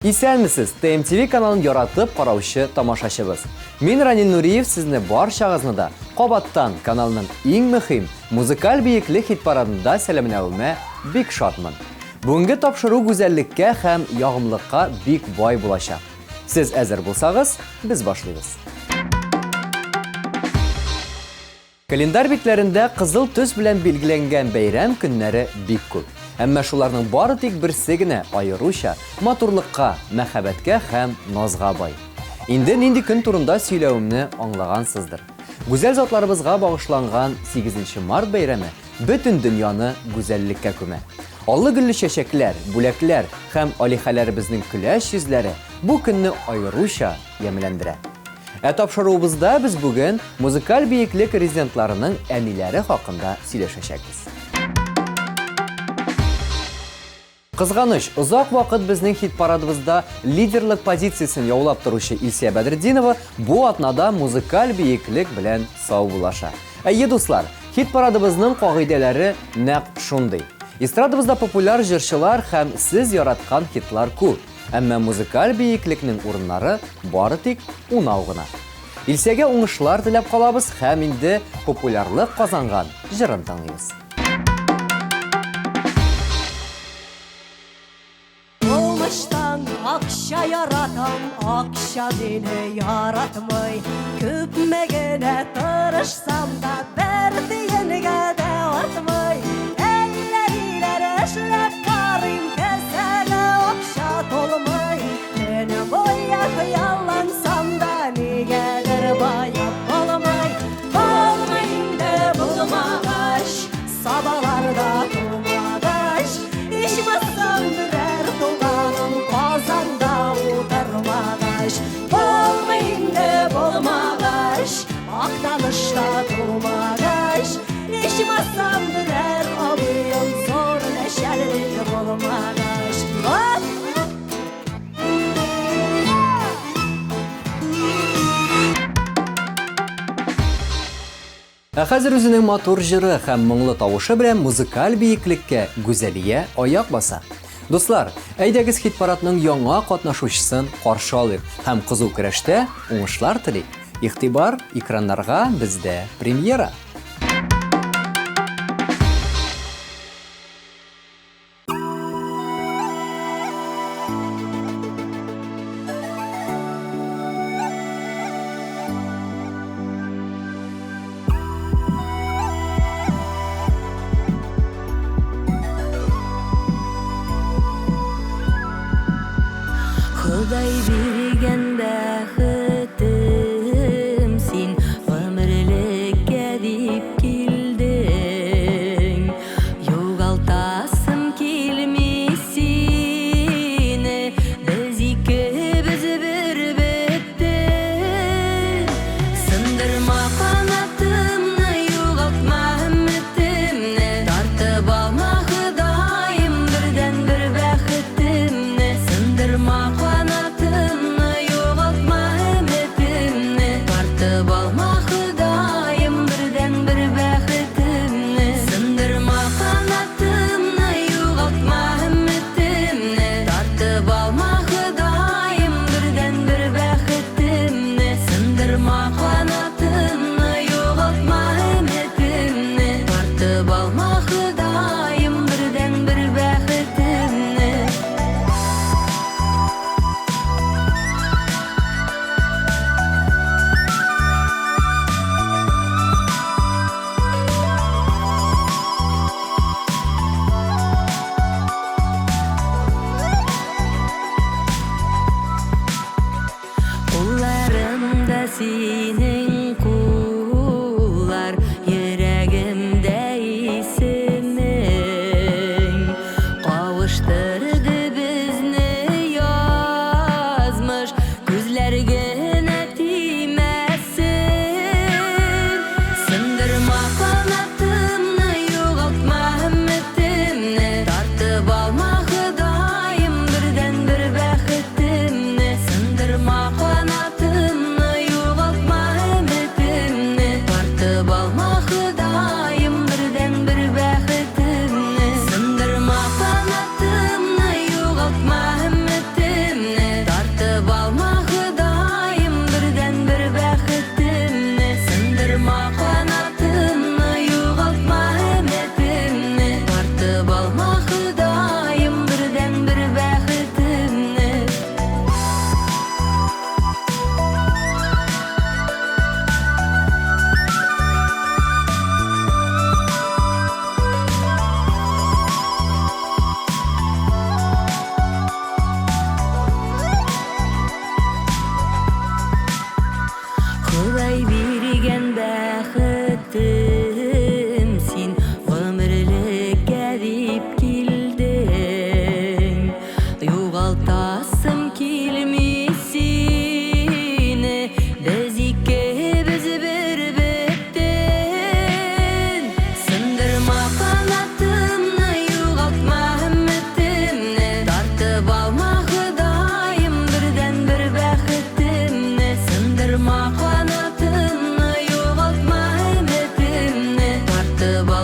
Исәнмесез, ТМТВ каналын яратып караучы тамашачыбыз. Мин Ранил Нуриев сезне барчагызны да кабаттан каналның иң мөһим музыкаль биекле хит-парадында сәламләвемә бик шатмын. Бүгенге тапшыру гүзәллеккә һәм ягымлыкка бик бай булачак. Сез әзер булсагыз, без башлыйбыз. Календарь битләрендә кызыл төс белән билгеләнгән бәйрәм көннәре бик күп. Әмма шуларның бары тик берсе генә аеруча матурлыкка, мәхәббәткә һәм назга бай. Инде нинди көн турында сөйләвемне аңлагансыздыр. Гүзәл затларыбызга багышланган 8 март бәйрәме бөтен дөньяны гүзәллеккә күмә. Аллы-гөлле чәчәкләр, бүләкләр һәм алиһәләребезнең көләч йөзләре бу көнне аеруча ямьләндерә. Ә тапшыруыбызда без бүген музыкаль биеклек резидентларының әниләре хакында сөйләшәчәкбез. Кызганыч, озак вакыт безнең хит-парадыбызда лидерлык позициясен яулап торучы Илсия Бәдретдинова бу атнада музыкаль биеклек белән саубуллаша. Әйе, дуслар, хит-парадыбызның кагыйдәләре нәкъ шундый. Эстрадабызда популяр җырчылар һәм сез яраткан хитлар күп. Әмма музыкаль биеклекнең урыннары бары тик унау гына. Илсәгә уңышлар теләп калабыз һәм инде популярлык казанган җырын тыңлыйбыз. Тумыштан акча яратам, акча мине яратмый. Күпме генә тырышсам да, бер тиенгә дә артмый. Әллә ниләр эшләп карыйм, кесәгә акча тулмый. Көне буе хыяллансам да, нигәдер баеп булмый. Булмый инде булмагач, сабаларда тумагач, ичмасам берәр туганым Казанда утырмагач. Булмый инде булмагач, Актанышта тумагач, ичмасам берәр абыем зур нәчәлник булмагач. Ә хәзер үзенең матур җыры һәм моңлы тавышы белән музыкаль биеклеккә Гүзәлия аяк баса. Дуслар, әйдәгез хит-парадның яңа катнашучысын каршы алыйк һәм кызу көрәштә уңышлар телик. Игътибар, экраннарга бездә премьера! Ходай биргән бәхетем син гомерлеккә дип килдең. Югалтасым килми сине, без икебез бер беттек. Сындырма канатымны, югалтма өметемне, тартып алма, Ходаем, бердәнбер бәхетемне. Сындырма канатымны, югалтма өметемне, тартып алма, Ходаем, бердәнбер бәхетемне. Сындырма канатымны, югалтма өметемне, тартып алма, Ходаем, бердәнбер бәхетемне. Сындырма канатымны, югалтма өметемне, тартып алма, Ходаем, бердәнбер бәхетемне. Кулларымда синең куллар, йөрәгемдә исемең.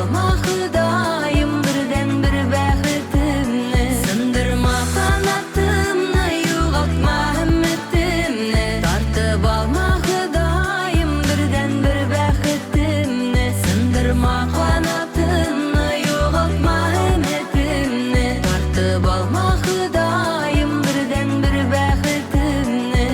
алма, Ходаем, бердәнбер бәхетемне. Сындырма канатымны, югалтма өметемне. Тартып алма, Ходаем, бердәнбер бәхетемне. Сындырма канатымны, югалтма өметемне. Тартып алма, Ходаем, бердәнбер бәхетемне.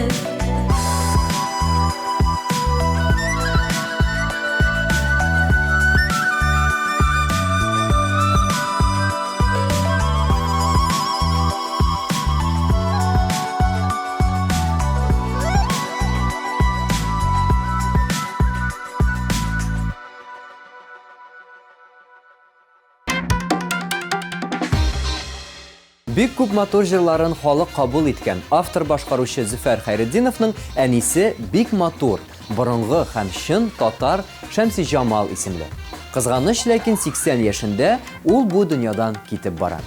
Бик күп матур җырларын халык кабул иткән автор-башкаручы Зөфәр Хәйретдиновның әнисе бик матур, борынгы һәм чын татар Шәмсиҗамал исемле. Кызганыч, ләкин 80 яшендә ул бу дөньядан китеп бара.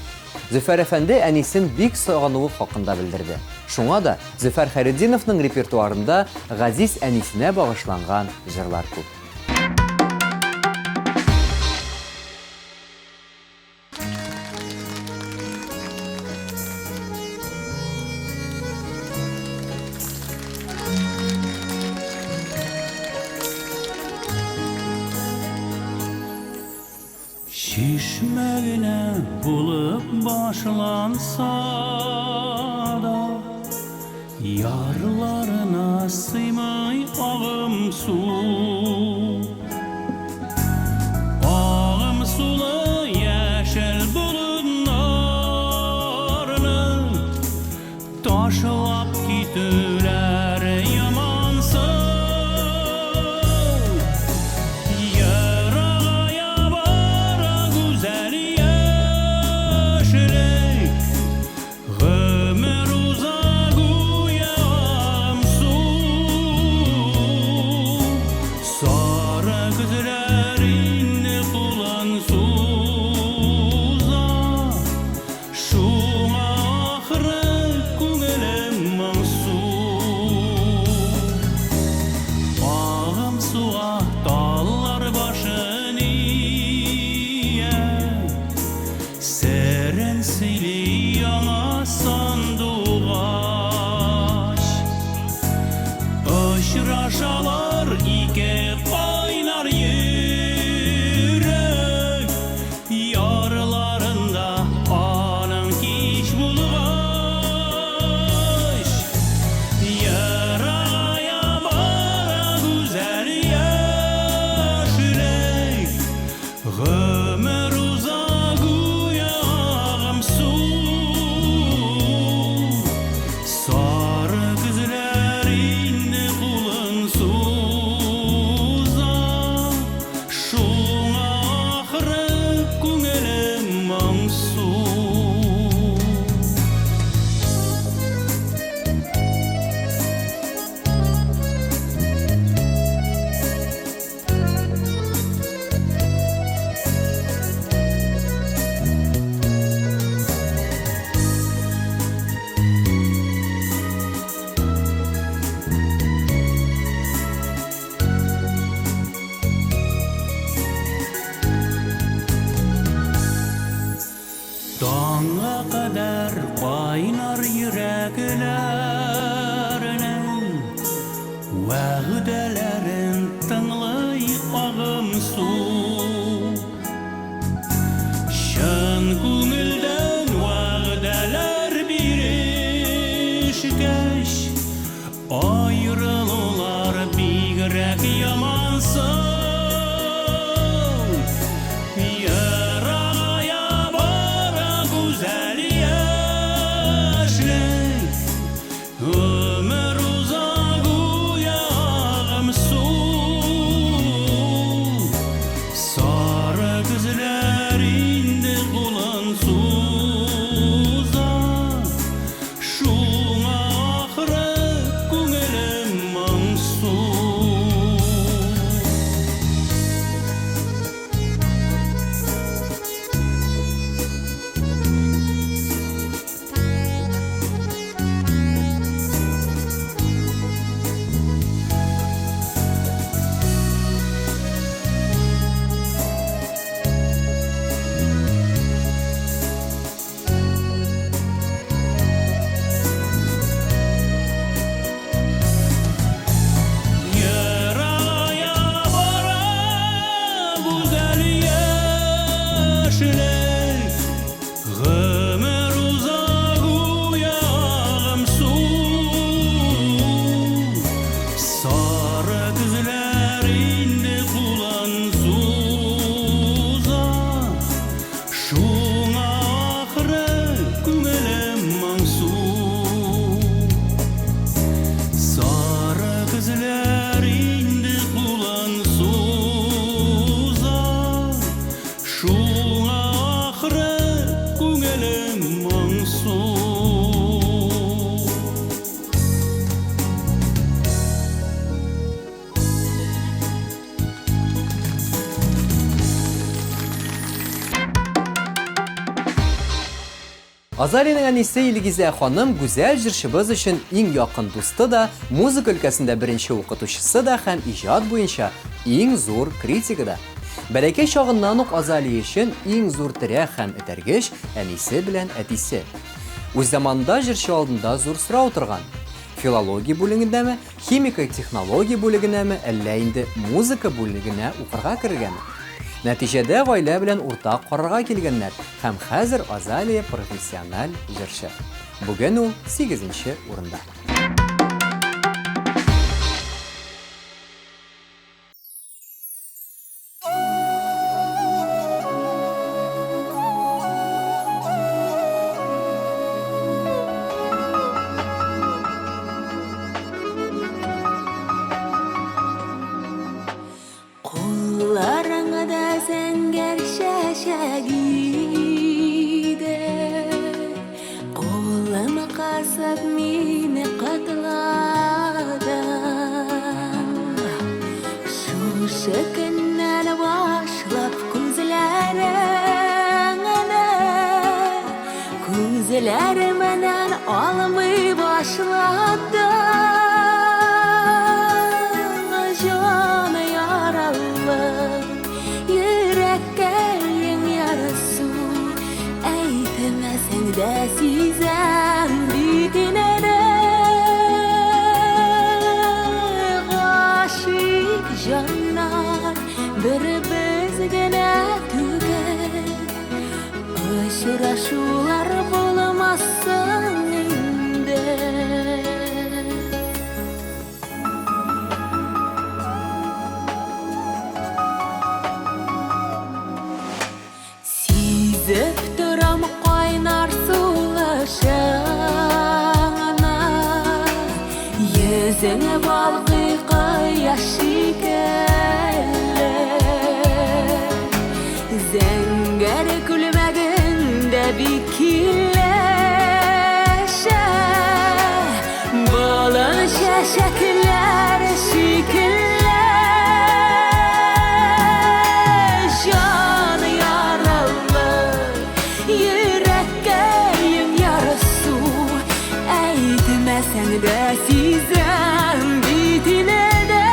Зөфәр әфәнде әнисен бик сагынуы хакында белдерде. Шуңа да Зөфәр Хәйретдиновның репертуарында газиз әнисенә багышланган җырлар күп. Чишмә генә булып башланса да, Ярларына сыймый агым су. Агым сулы яшел болыннарны Ташлап китүләр ямансу. Ерагая бара гүзәл яшьлек, Гомер уза гүя агым су. Сары көзләр инде кулын суза, Шуңа ахры күңелем моңсу. Агым суга таллар башын ия, Серен сөйли яңа сандугач. Очрашалар ике кайнар йөрәк, Ярларында аның кич булгач. Ерагая бара гүзәл яшьлек, Гомер уза гүя агым су. Сары көзләр инде кулын суза, Шуңа ахры күңелем моңсу. Таңга кадәр кайнар йөрәкләрнең Вәгъдәләрен тыңлый агым су. Чын күңелдән вәгъдәләр бирешкәч, Аерылулар бигрәк ямансың. Ерагая бара гүзәл яшьлек, Гомер уза гүя агым. Яшьлек. Гомер уза гүя агым су. Сары көзләр инде кулын суза. Шуңа ахры күңелем моңсу. Сары көзләр инде кулын суза. Шуңа ахры күңелем моңсу. Азалиянең әнисе Илгизә ханым гүзәл җырчыбыз өчен иң якын дусты да, музыка өлкәсендә беренче укытучысы да һәм иҗат буенча иң зур критигы да. Бәләкәй чагыннан ук Азалия өчен иң зур терәк һәм этәргеч әнисе белән әтисе. Үз заманында җырчы алдында зур сорау торган. Филология бүлегендәме, химика-технология бүлегенәме, әллә инде музыка бүлегенә укырга керергәме? Нәтиҗәдә гаилә белән уртак карарга килгәннәр һәм хәзер Азалия профессиональ җырчы. Бүген ул сигезенче урында. Кулларыңда зәңгәр чәчәк иде. Кулым кысып мине котладың. Шушы көннән башлап күзләреңне күзләремнән алмый башладым. Җан яралы, йөрәккәем ярасу, әйтмәсәң дә сизәм бит инде. Гашыйк җаннар бер без генә түгел, очрашулар булмасын инде. Сизеп торам кайнар сулышыңны, йөзең балкый кояш шикелле. Зәңгәр күлмәгең дә бик килешә, болын чәчәкләр шикелле. Җан яралы, йөрәккәем ярсу, әйтмәсәң дә сизәм бит инде.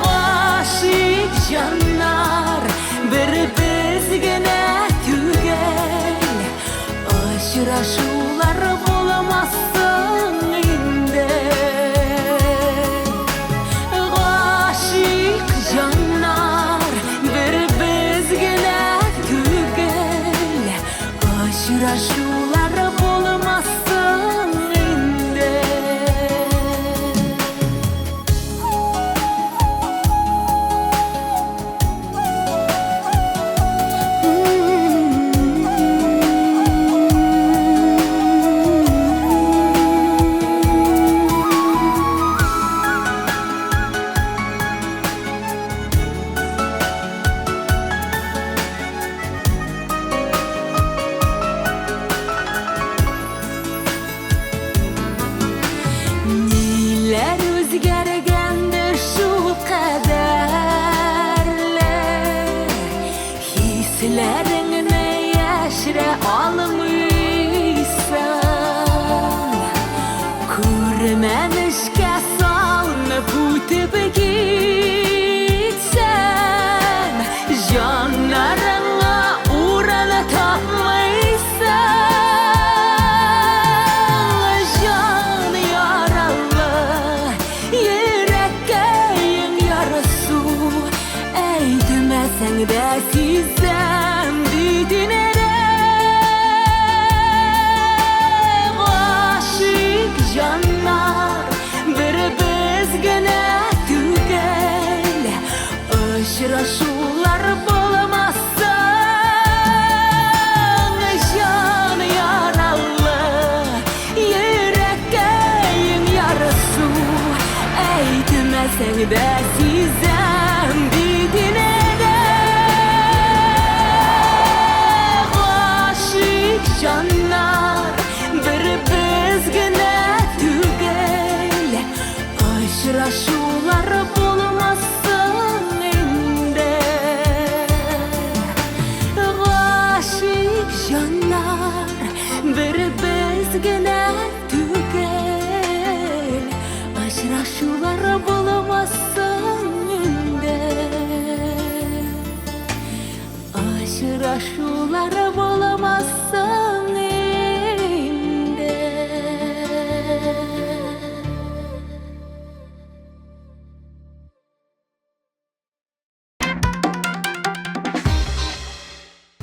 Гашыйк җаннар бер без генә түгел, очрашулар булмасын инде. Гашыйк җаннар бер без генә түгел, очрашулар булмасын инде. Әйтмәсәң дә сизәм бит инде. Гашыйк җаннар бер без генә түгел, очрашулар булмасын, җан яралы, йөрәккәем ярсу. Әйтмәсәң дә сизәм бит инде. Гашыйк җаннар бер без генә түгел, очрашулар булмасын инде. Гашыйк җаннар бер без генә түгел, очрашулар булмасын инде. Очрашулар булмасын инде.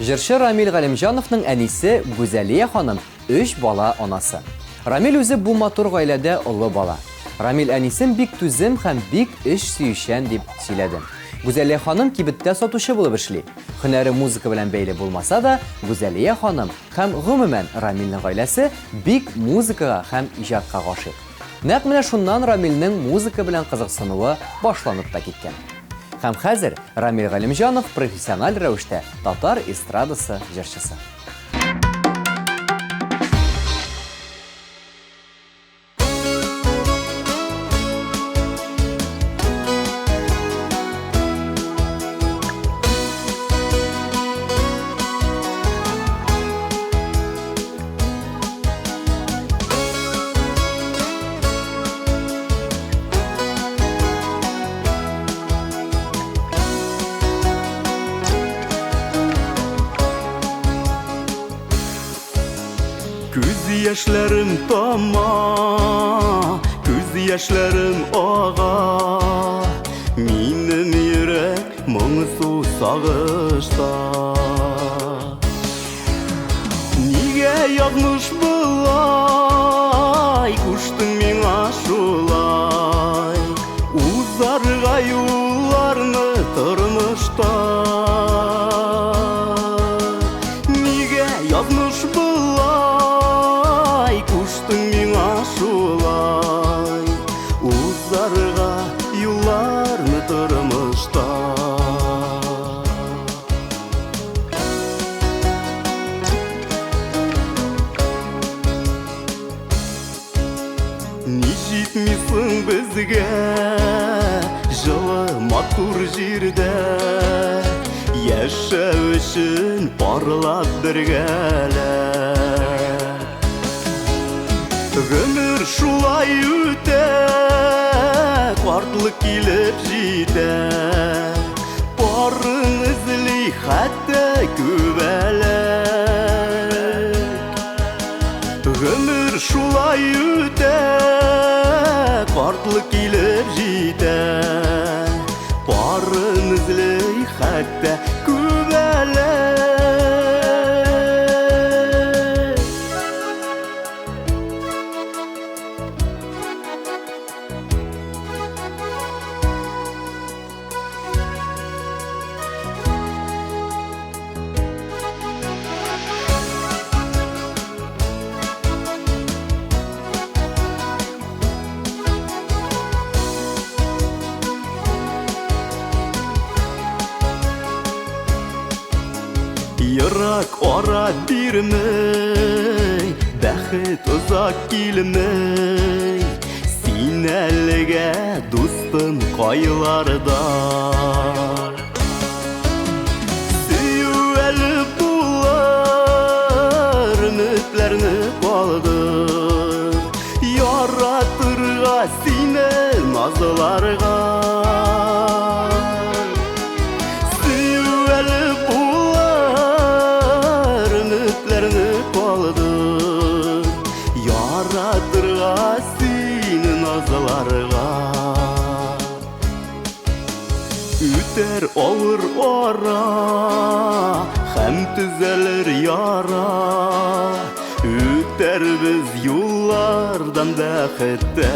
Җырчы Рамил Галимҗановның әнисе Гүзәлия ханым өч бала анасы. Рамил үзе бу матур гаиләдә олы бала. Рамил әнисен бик түзем һәм бик эш сөючән дип сөйләде. Гүзәлия ханым кибеттә сатучы булып эшли. Һөнәре музыка белән бәйле булмаса да, Гүзәлия ханым һәм гомумән Рамилнең гаиләсе бик музыкага һәм иҗатка гашыйк. Нәкъ менә шуннан Рамилнең музыка белән кызыксынуы башланып та киткән. Һәм хәзер Рамил Галимҗанов профессиональ рәвештә татар эстрадасы җырчысы. Күз яшьләрем тама, күз яшьләрем ага. Минем йөрәк моңсу сагышта. Нигә язмыш болай, куштың миңа шулай узарга юлларны тормышта? Нигә язмыш болай, куштың миңа шулай узарга юлларны тормышта? Ни җитми соң безгә җылы матур җирдә яшәү өчен парлап бергәләп? Гомер шулай үтә, картлык килеп җитә, парын эзли хәтта күбәләк. Гомер шулай үтә, картлык килеп җитә, парын эзли хәтта күбәләк. Ерак ара бирмей, бәхет озак килмей. Син әлегә, дустым, кайларда? Сөю әле булыр, өметләрне калдыр, яратырга сине назларга. Сөю әле булыр, өметләрне калдыр, яратырга сине назларга. Үтәр авыр ара Һәм төзәлер яра Үтәрбез юллардан бәхеттә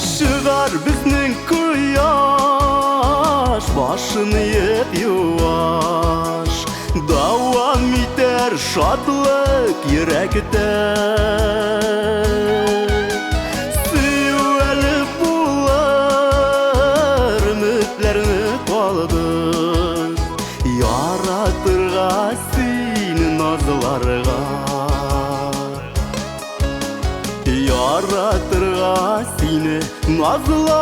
Чыгар безнең кояш Башын иеп юаш Дәвам итәр шатлык йөрәктә Сөю әле булыр Өметләрне калдыр Яратырга сине назларга Яратырга сине назларга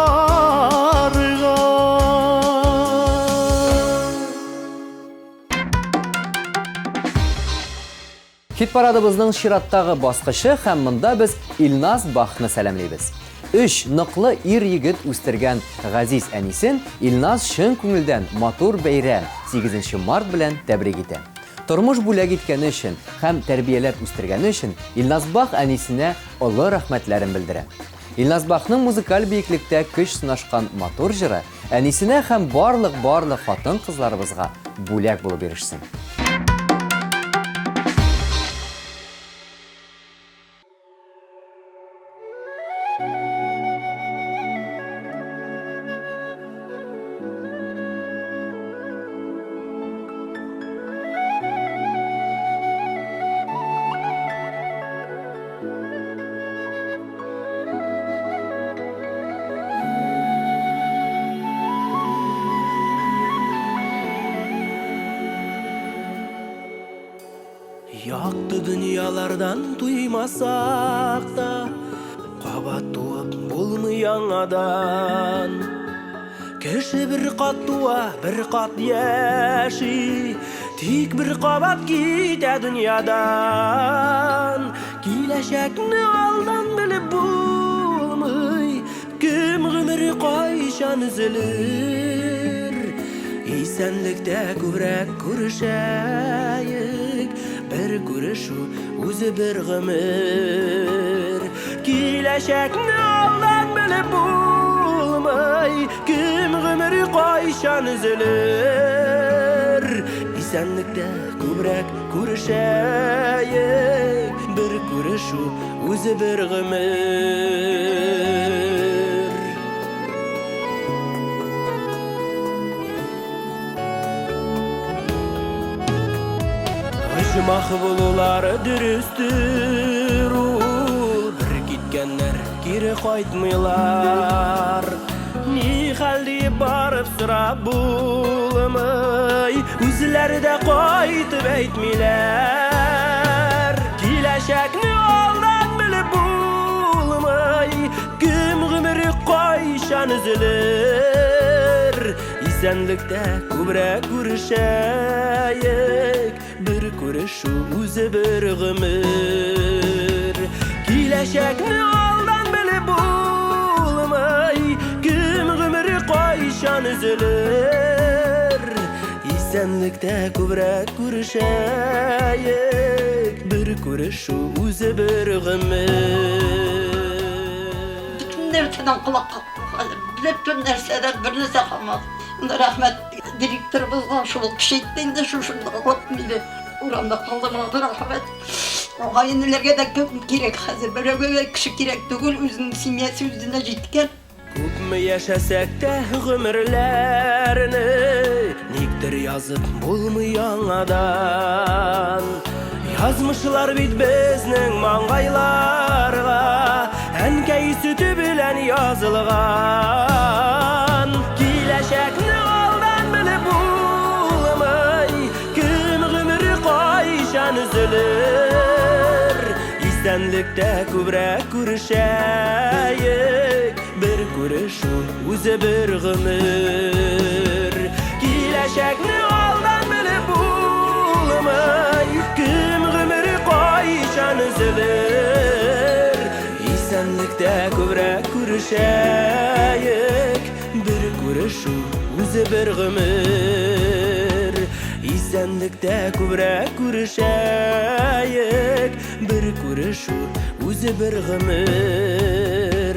Хит-парадыбызның чираттагы баскычы һәм монда без Илназ Бахны сәламлибез. Өч ныклы ир-егет үстергән газиз әнисен Илназ чын күңелдән матур бәйрәм, 8 март белән тәбрик итә. Тормыш бүләк иткәне өчен һәм тәрбияләп үстергәне өчен Илназ Бах әнисенә олы рәхмәтләрен белдерә. Илназ Бахның музыкаль биеклектә көч сынашкан матур җыры әнисенә һәм барлык-барлык хатын-кызларыбызга бүләк булып ирешсен. Якты дөньялардан туймасак та, Кабат туып булмый яңадан. Кеше бер кат туа, бер кат яши, Тик бер кабат китә дөньядан. Киләчәкне алдан белеп булмый, Кем гомере кайчан өзелер? Исәнлектә күбрәк күрешәек, Бер күрешү үзе бер гомер. Киләчәкне алдан белеп булмый, Кем гомере кайчан өзелер? Исәнлектә күбрәк күрешәек, Бер күрешү үзе бер гомер. Оҗмах булулары дөрестер ул, Бер киткәннәр кире кайтмыйлар. Ни хәл диеп барып сорап булмый, Үзләре дә кайтып әйтмиләр. Киләчәкне алдан белеп булмый, Кем гомере кайчан өзелер? Исәнлектә күбрәк күрешәек, Бер күрешү үзе бер гомер. Киләчәкне алдан белеп булмый, Кем гомере кайчан өзелер? Исәнлектә күбрәк күрешәек, Бер күрешү үзе бер гомер. Бөтен нәрсәдән колак кактым хәзер. Бөтен нәрсәдән бер нәрсә калмады. Рәхмәт директорыбызга, шул көчәйтте инде шушында алып мине. Урамда калдырмады, рәхмәт. Агай-энеләргә дә кем кирәк хәзер? Берәүгә дә кеше кирәк түгел, үзенең семьясы үзенә җиткән. Күпме яшәсәк тә гомерләрне Никтер язып булмый яңадан. Язмышлар бит безнең маңгайларга Әнкәй сөте белән язылган. Киләчәкне алдан белеп булмый, Кем гомере кайчан өзелер? Исәнлектә күбрәк күрешәек, Бер күрешү үзе бер гомер. Киләчәкне алдан белеп булмый, Кем гомере кайчан өзелер? Исәнлектә күбрәк күрешәек, Бер күрешү үзе бер гомер. Исәнлектә күбрәк күрешәек, Бер күрешү үзе бер гомер.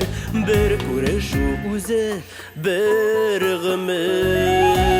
Бер күрешү үзе бер гомер.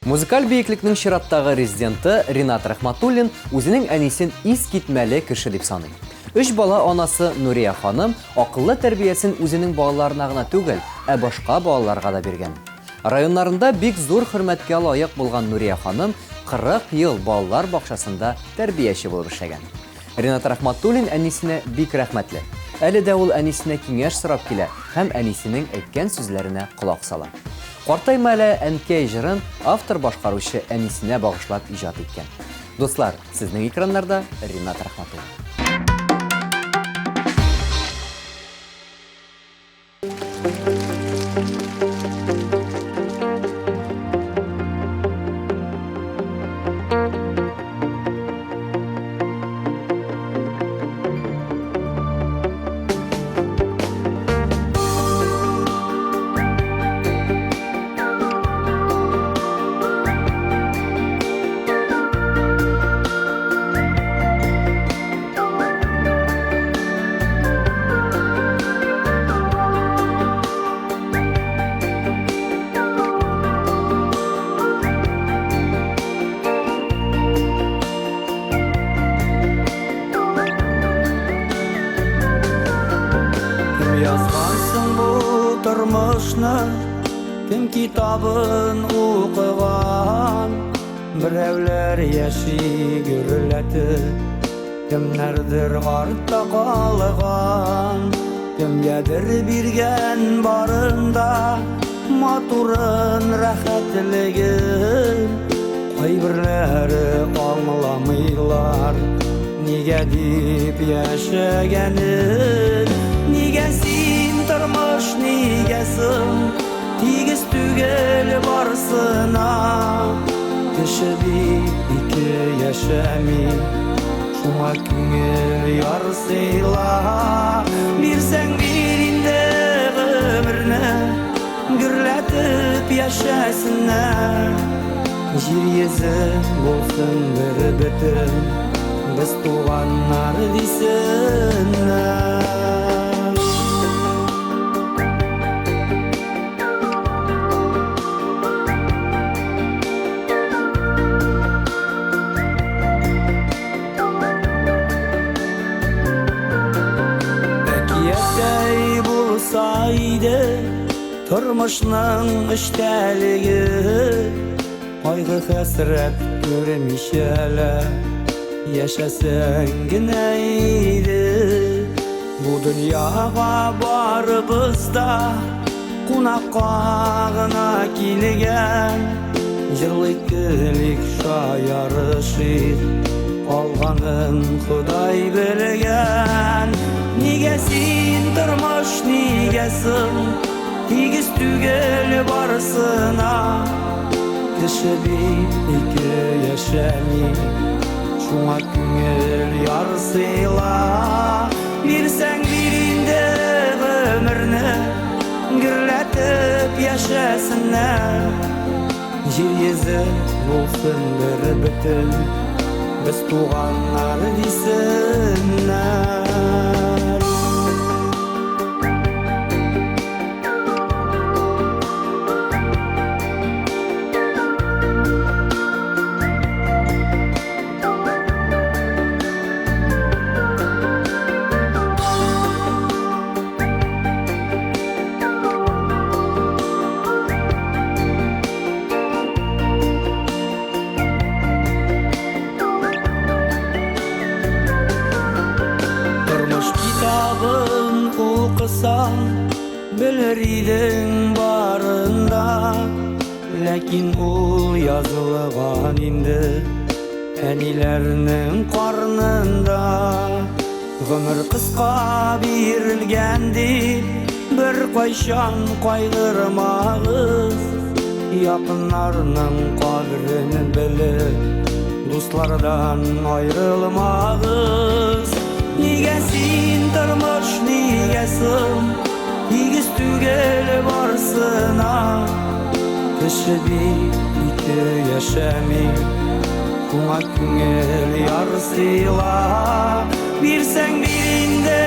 Музыкаль биеклекнең чираттагы резиденты Ринат Рахматуллин үзенең әнисен искитмәле кеше дип саный. Өч бала анасы Нурия ханым акыллы тәрбиясен үзенең балаларына гына түгел, ә башка балаларга да биргән. Районнарында бик зур хөрмәткә лаек булган Нурия ханым 40 ел балалар бакчасында тәрбияче булып эшләгән. Ринат Рахматуллин әнисенә бик рәхмәтле. Әле дә ул әнисенә киңәш сорап килә һәм әнисенең әйткән сүзләренә колак сала. Картайма әле, әнкәй җырын автор-башкаручы әнисенә багышлап иҗат иткән. Дуслар, сезнең экраннарда Ринат Рахматуллин. Кем язган соң бу тормышны? Кем китабын укыган? Берәүләр яши гөрләтеп, кемнәрдер артта калган. Кемгәдер биргән барын да, матурын, рәхәтлеген. Кайберләре аңламыйлар, нигә дип яшәгәнен. Нигә син, тормыш, нигә соң тигез түгел барысына? Кеше бит ике яшәми, шуңа күңел ярсыйла. Бирсәң бир инде гомерне, гөрләтеп яшәсеннәр. Җир йөзе булсын бер бөтен, без туганнар дисеннәр. Әкияттәй булса иде тормышның эчтәлеге, кайгы-хәсрәт күрмичә лә яшәсәң генә иде. Бу дөньяга барыбыз да кунакка гына килгән. Җырлыйк, көлик, шаярышыйк, калганын Ходай белгән. Нигә син, тормыш, нигә соң тигез түгел барысына? Кеше бит ике яшәми, шуңа күңел ярсыйла. Бирсәң бир инде гомерне, гөрләтеп яшәсеннәр. Җир йөзе булсын бер бөтен, без туганнар дисеннәр. Тормыш китабын укысаң, белер идең барында. Ләкин ул язылган инде әниләрнең карнында. Гомер кыска бирелгән дип, бер Беркайчан кайгырмагыз, якыннарның кадерен белеп, дуслардан аерылмагыз. Нигә син тормыш, нигә соң, тигез түгел барсына? Кеше бит ике яшәми, шуңа күңел ярсыйла. Бирсәң бир инде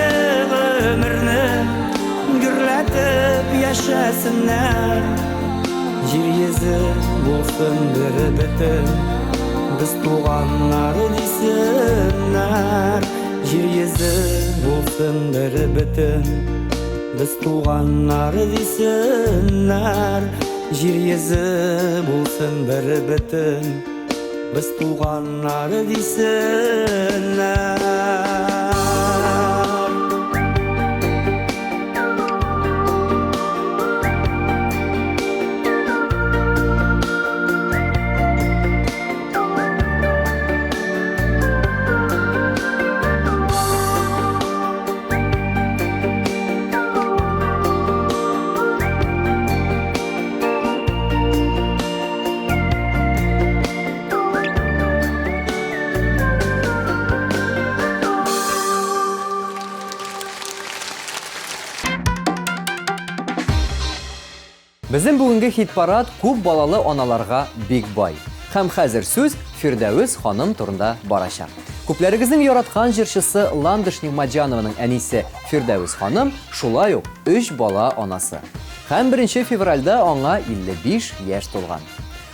гомерне, гөрләтеп яшәсеннәр. Җир йөзе булсын бер бөтен, без туганнар дисеннәр. Җир йөзе булсын бер бөтен, без туганнар дисеннәр. Җир йөзе булсын бер бөтен, без туганнар дисеннәр. Безнең бүгенге хит-парад күп балалы аналарга бик бай. Һәм хәзер сүз Фирдәвес ханым турында барачак. Күпләрегезнең яраткан җырчысы Ландыш Нигъмәтҗанованың әнисе Фирдәвес ханым шулай ук өч бала анасы. Һәм 1 февральдә аңа 55 яшь тулган.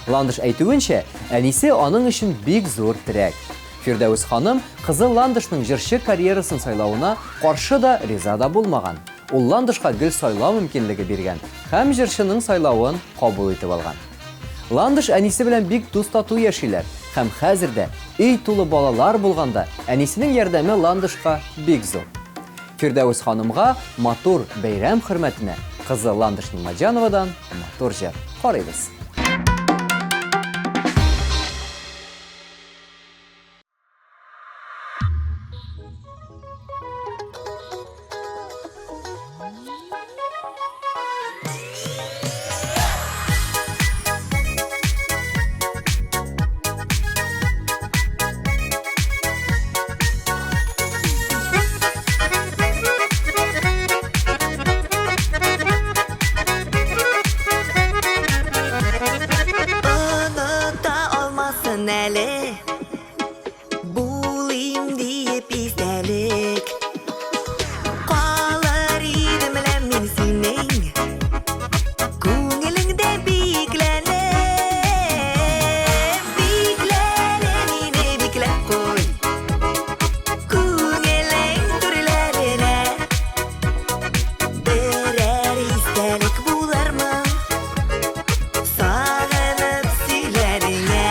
Ландыш әйтүенчә, әнисе аның өчен бик зур терәк. Фирдәвес ханым кызы Ландышның җырчы карьерасын сайлавына каршы да, риза да булмаган. Ул Ландышка гел сайлау мөмкинлеге биргән һәм җырчының сайлавын кабул итеп алган. Ландыш әнисе белән бик дус-тату яшиләр һәм хәзер дә, өй тулы балалар булганда, әнисенең ярдәме Ландышка бик зур. Фирдәвес ханымга матур бәйрәм хөрмәтенә кызы Ландыш Нигъмәтҗановадан матур җыр. Карыйбыз. Оныта алмасын әле Булыйм диеп истәлек Калыр идем лә мин синең Күңелеңдә бикләнеп Бикләне мине бикләп куй Күңелең түрләренә Берәр истәлек булырмын Сагынып сөйләреңә.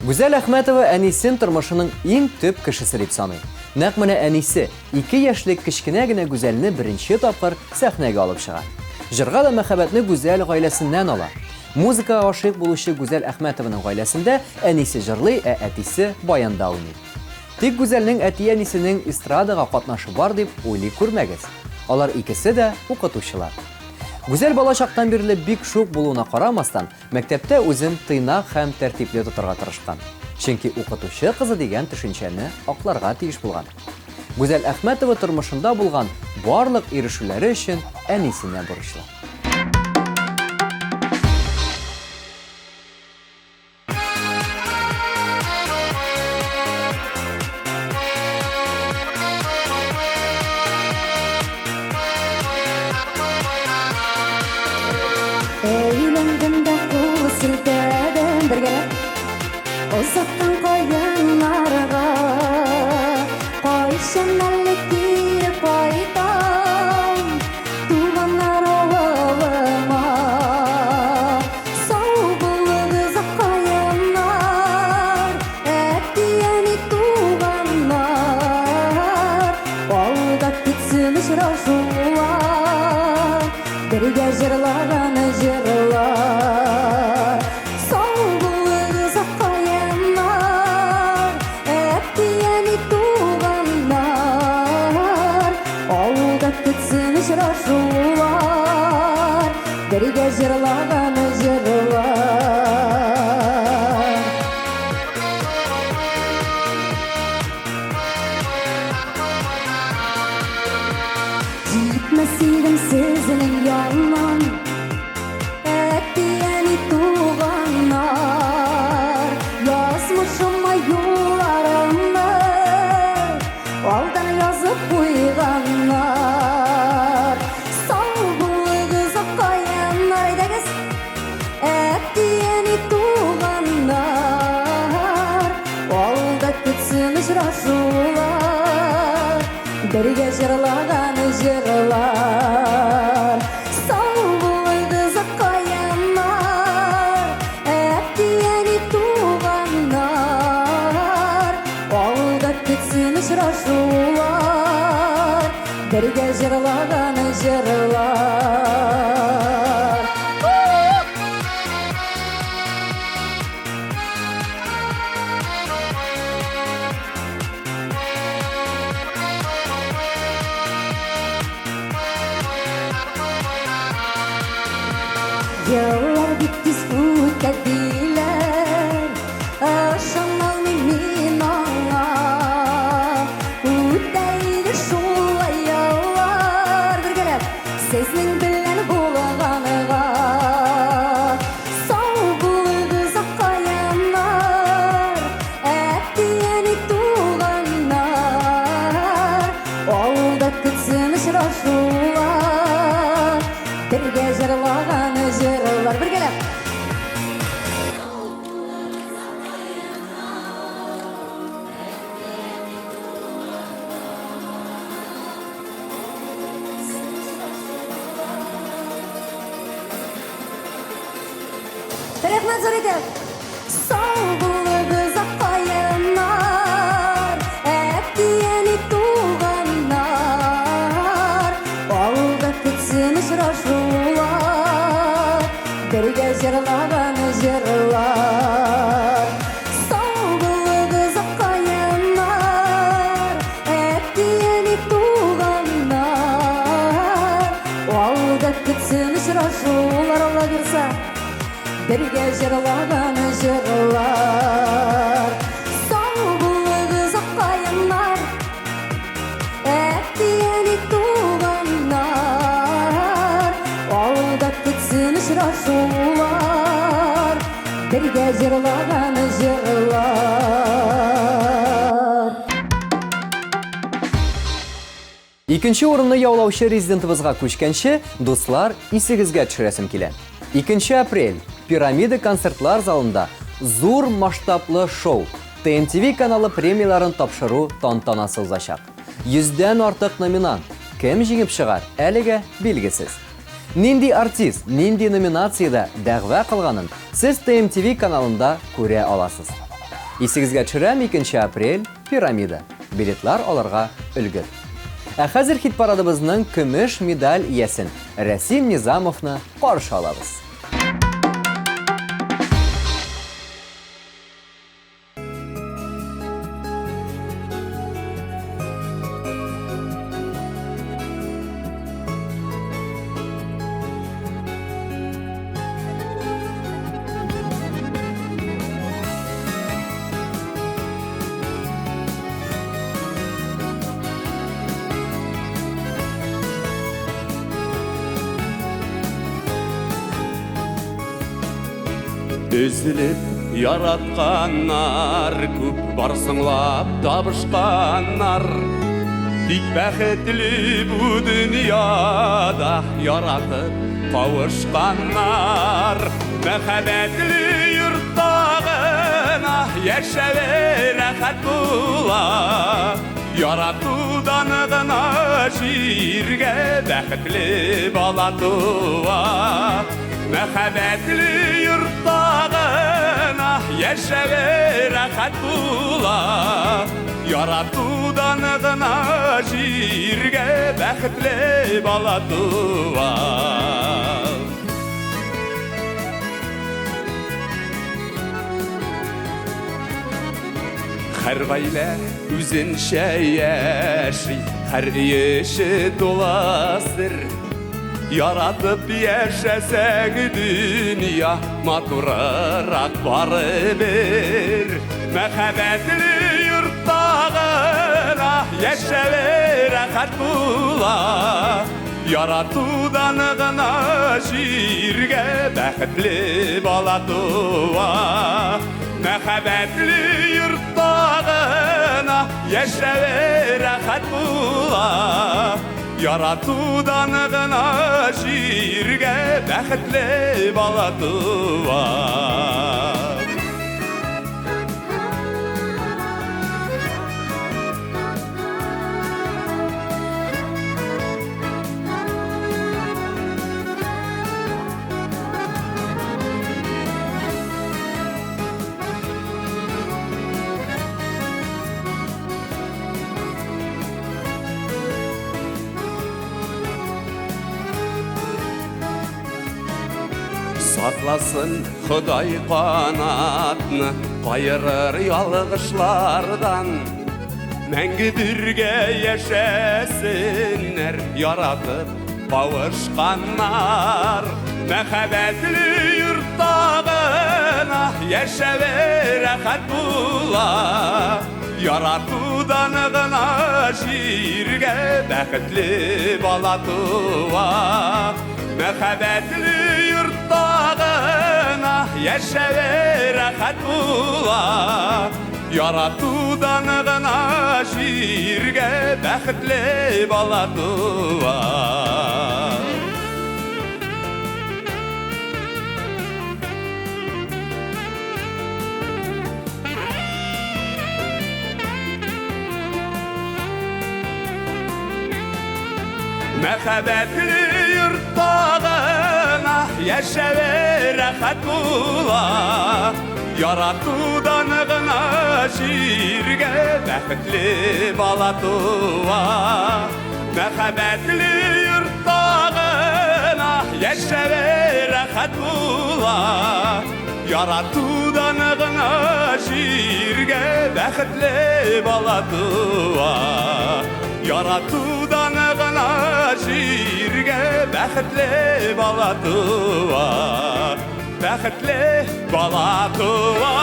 Гүзәл Әхмәтова әнисен тормышының иң төп кешесе дип саный. Нәкъ менә әнисе ике яшьлек кечкенә генә Гүзәлне беренче тапкыр сәхнәгә алып чыга. Җырга да мәхәббәтне Гүзәл гаиләсеннән ала. Музыкага гашыйк булучы Гүзәл Әхмәтованың гаиләсендә әнисе җырлый, ә әтисе баянда уйный. Тик Гүзәлнең әти-әнисенең эстрадага катнашы бар дип уйлый күрмәгез. Алар икесе дә укытучылар. Гүзәл бала чактан бирле бик шук булуына карамастан, мәктәптә үзен тыйнак һәм тәртипле тотарга тырышкан. Чөнки укытучы кызы дигән төшенчәне акларга тиеш булган. Гүзәл Әхмәтова тормышында булган барлык ирешүләре өчен әнисенә бурычлы. Әйләндем дә кул селтәдем бергәләп Озаттың каеннарга Кайчан әле кире кайтам Туганнар авылыма Сау булыгыз каеннар Әти-әни туганнар Алда көтсен очрашулар Бергә җырлаган җырлар Сау булыгыз каеннар Әти-әни туганнар Алда көтсен очрашулар Бергә җырлаган җырлар. Җитмәс идем сезнең яннан, Әти-әни туганнар, Язмышыма юлларымны Алдан язып куйганнар. Сау булыгыз, каеннар, әйдәгез, Әти-әни туганнар, Алда көтсен очрашулар, Бергә җырлаган җырлар. Сау булыгыз, каеннар, Әти-әни туганнар, Алда көтсен очрашулар, Бергә җырлаган җырлар. Еллар бик тиз үтә диләр, Ышаналмыйм мин аңа. Үтә иде шулай еллар, бергәләп сезнең белән булганга. Сау булыгыз, каеннар, Әти-әни туганнар, Алда көтсен очрашулар, Бергә җырлаган җырлар. Бергәләп! Рәхмәт зур итеп! Сау булыгыз, каеннар, әти-әни туганнар. Алда көтсен очрашулар, бергә җырлаган җырлар. Сау булыгыз, каеннар, әти-әни туганнар. Алда көтсен очрашулар, Алла бирса. Бергә җырлаган җырлар. Сау булыгыз, каеннар, әти-әни туганнар. Алда көтсен очрашулар, бергә җырлаган җырлар. Икенче урынны яулаучы резидентыбызга күчкәнче, дуслар, исегезгә төшерәсем килә. Икенче апрель, Пирамида концертлар залында зур масштаблы шоу, ТМТВ каналы премияләрен тапшыру тантанасы узачак. Йөздән артык номинант. Кем җиңеп чыгар, әлегә билгесез. Нинди артист, нинди номинациядә дәгъва кылганын сез ТМТВ каналында күрә аласыз. Исегезгә төшерәм, 2 апрель, Пирамида. Билетлар алырга өлгер. Ә хәзер хит-парадыбызның көмеш медаль иясен, Рәсим Низамовны каршы алабыз. Өзелеп яратканнар күп бар соңлап табышканнар. Тик бәхетле бу дөньяда яратып кавышканнар. Мәхәббәтле йортта гына яшәве рәхәт була. Яратудан гына җиргә бәхетле бала туа. Мәхәббәтле йортта гына яшәве рәхәт була. Яратудан гына җиргә бәхетле бала туа. Һәр гаилә үзенчә яши, һәр өй эче тула сер. Яратып яшәсәң дөнья матурырак барыбер. Мәхәббәтле йортта гына яшәве рәхәт була. Яратудан гына җиргә бәхетле бала туа. Мәхәббәтле йортта гына яшәве рәхәт була. Яратудан гына җиргә бәхетле бала туа. Сакласын Ходай канатны, каерыр ялгышлардан. Мәңге бергә яшәсеннәр, яратып кавышканнар. Мәхәббәтле йортта гына яшәве рәхәт була. Яратудан гына җиргә бәхетле бала туа. Мәхәббәтле йортта гына яшәве рәхәт була. Яратудан гына җиргә бәхетле бала туа. Мәхәббәтле йортта гына яшәве рәхәт була. Яратудан гына җиргә бәхетле бала туа. Мәхәббәтле йортта гына яшәве рәхәт була. Яратудан гына җиргә бәхетле бала туа. Яратудан гына җиргә бәхетле бала туа. Бәхетле бала туа.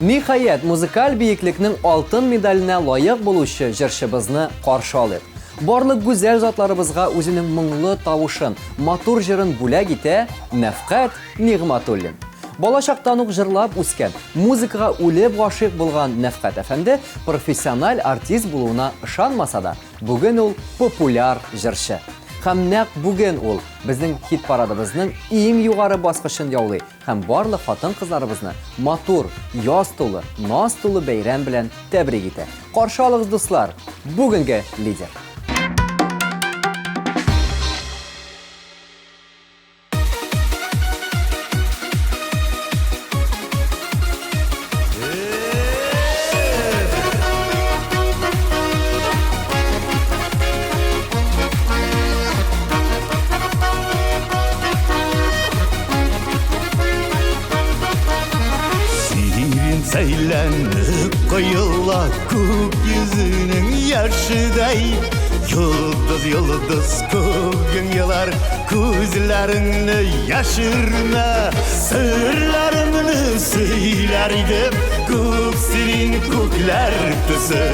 Ниһаять, музыкаль биеклекнең алтын медаленә лаек булучы җырчыбызны каршы алыйк. Барлык гүзәл затларыбызга үзенең моңлы тавышын, матур җырын бүләк итә Нәфкать Нигъматуллин. Балачактан ук җырлап үскән, музыкага үлеп гашыйк булган Нәфкать әфәнде профессиональ артист булуына ышанмаса да, бүген ул популяр җырчы. Һәм нәкъ бүген ул безнең хит-парадыбызның иң югары баскычын яулый һәм барлык хатын-кызларыбызны матур, яз тулы, наз тулы бәйрәм белән тәбрик итә. Каршы алыгыз, дуслар, бүгенге лидер! Сирин сәйләнеп коела күк йөзенең яшедәй Йолдыз, йолдыз күгең елар Күзләреңне яшермә Серләреңне сөйләр идем Күк сирин күкләр төсе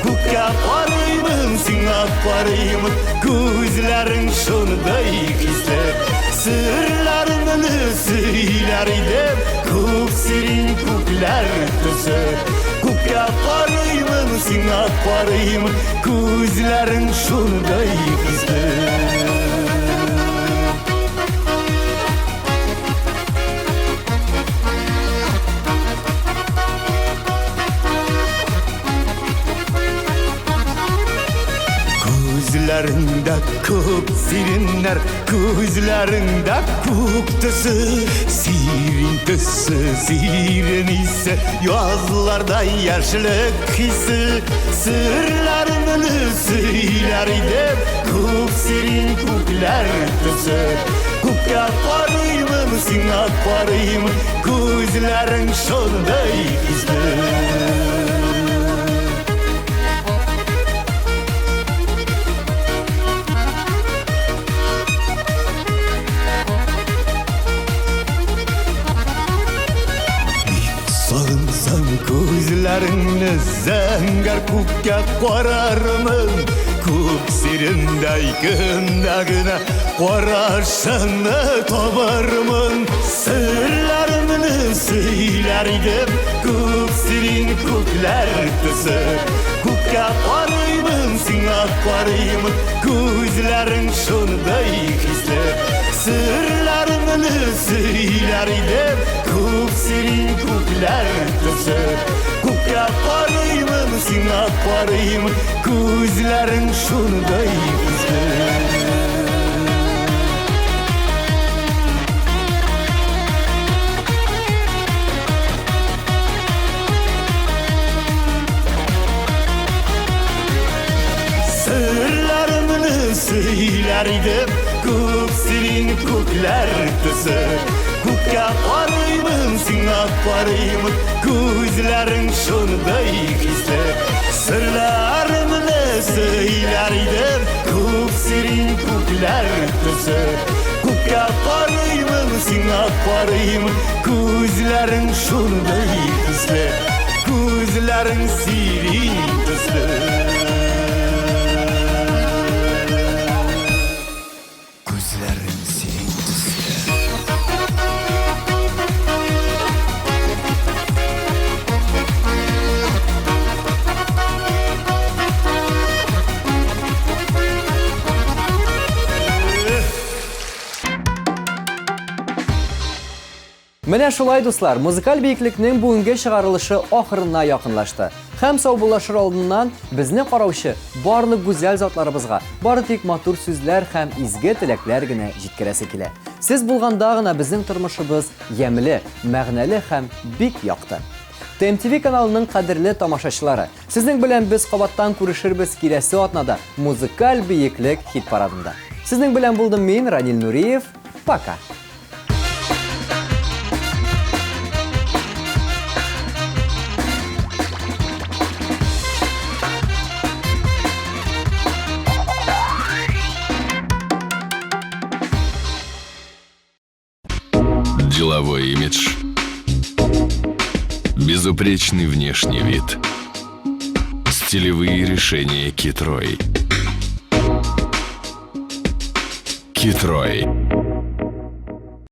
Күккә карыймын, сиңа карыймын Күзләрең шундый хисле Серләреңне сөйләр идем Күк сирин күкләр төсе Күккә карыймын, сиңа карыймын Күзләрең шундый хисле. Күзләреңдә күк сиреннәр, күзләреңдә күк төсе, сирин төсе, сирен исе, язларда яшьлек хисе, серләреңне сөйләр идем, күк сирин күкләр төсе. Күккә карыймын, сиңа карыймын, күзләрең шундый хисле. Бик сагынсам күзләреңне зәңгәр күккә карармын. Күк сирендәй көндә генә карашыңны табармын. Серләреңне сөйләр идем, күк сирин күкләр төсе. Күккә карыймын, сиңа карыймын, күзләрең шундый хисле. Серләреңне сөйләр идем, күк сирин күкләр төсе. Күккә карыймын, сиңа карыймын, күзләрең шундый хисле. Серләреңне сөйләр идем, күк сирин күкләр төсе. Күккә карыймын, сиңа карыймын, күзләрең шундый хисле. Серләреңне сөйләр идем, күк сирин күкләр төсе. Күккә карыймын, сиңа карыймын, күзләрең шундый хисле. Күзләрең сирин төсле. Күзләрең сирин төсле. Менә шулай, дуслар, музыкаль биеклекнең бүгенге чыгарылышы ахырына якынлашты. Һәм саубуллашыр алдыннан безне караучы барлык гүзәл затларыбызга бары тик матур сүзләр һәм изге теләкләр генә җиткерәсе килә. Сез булганда гына безнең тормышыбыз ямьле, мәгънәле һәм бик якты. ТМТВ каналының кадерле тамашачылары, сезнең белән без кабаттан күрешербез киләсе атнада музыкаль биеклек хит-парадында. Сезнең белән булдым мин, Ранил Нуриев. Пока! Деловой имидж. Безупречный внешний вид. Стилевые решения Китрой. Китрой.